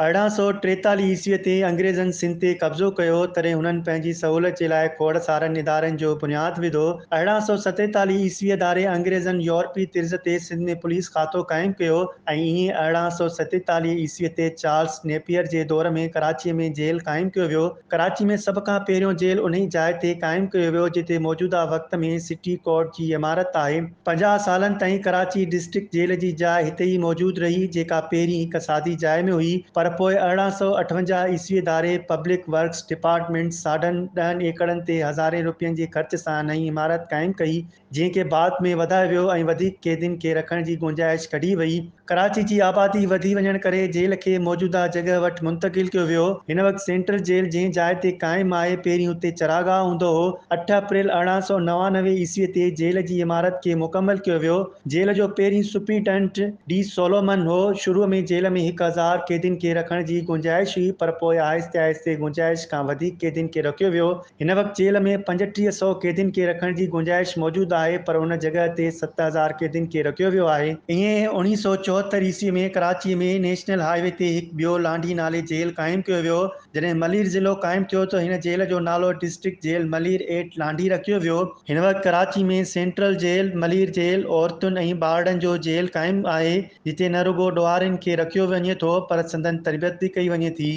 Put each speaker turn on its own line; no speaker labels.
1843 عيسويء تي انگريزن سنڌ تي قبضو ڪيو، تڏهن هنن پنهنجي سهولت جي لاء کوڙ سارن ادارن جو بنياد وڌو. 1847 عيسويء ڌاري انگريزن يورپي طرز تي سنڌ ۾ پوليس کاتو قائم ڪيو ۽ ائين 1847 عيسويء تي چارلس نيپئر جي دور ۾ ڪراچيء ۾ جيل قائم ڪيو ويو. ڪراچي ۾ سڀ کان پهريون جيل انهي جاء تي قائم ڪيو ويو، جتي موجوده وقت ۾ سٽي ڪورٽ جي عمارت آهي. 50 سالن تائين ڪراچي ڊسٽرڪٽ جيل جي جاء هتي ئي موجود رهي، جيڪا پهرين هڪ سادي جاء ۾ هئي، پر پوء 1858 عيسوي ڌاري پبلڪ ورڪس ڊپارٽمينٽ ساڍن ڏهن ايڪڙن تي هزارين روپين جي خرچ سان نئين عمارت قائم ڪئي، جنهن کي بعد ۾ وڌايو ويو ۽ وڌيڪ قيدين کي رکڻ جي گنجائش ڪڍي وئي. ڪراچي جي آبادي وڌي وڃڻ ڪري جيل کي موجوده جڳهه وٽ منتقل ڪيو ويو. هن وقت سينٽرل جيل جنهن جاء تي قائم آهي، پهرين اتي چراگاهه هوندو هو. 8 اپريل 1899 عيسوي تي جيل جي عمارت کي مڪمل ڪيو ويو. جيل جو پهرين سپرنٽنڊنٽ ڊي سولومن هو. شروع ۾ جيل ۾ 1000 قيدين کي رکڻ جي گنجائش هئي، پر پوء آهستي آهستي گنجائش کان وڌيڪ قيدين کي رکيو ويو. هن وقت جيل ۾ 35 سئو قيدين کي رکڻ جي گنجائش موجود آهي پر ان جڳهه تي 7000 قيدين کي رکيو ويو آهي. ائين 1974 عيسوي ۾ ڪراچيء ۾ نيشنل هاء وي تي هڪ ٻيو لانڍي نالي جيل قائم ڪيو ويو. جڏهن ملير ضلعو قائم ٿيو ته هن جيل جو نالو district jail Malir at Landhi رکيو ويو. هن وقت Karachi ۾ central jail, Malir jail, عورتن ۽ ٻارڙن جو جيل قائم آهي، جتي نه رڳو ڏوهارين کي رکيو وڃي ٿو پر سندن تربيت به ڪئي وڃي ٿي.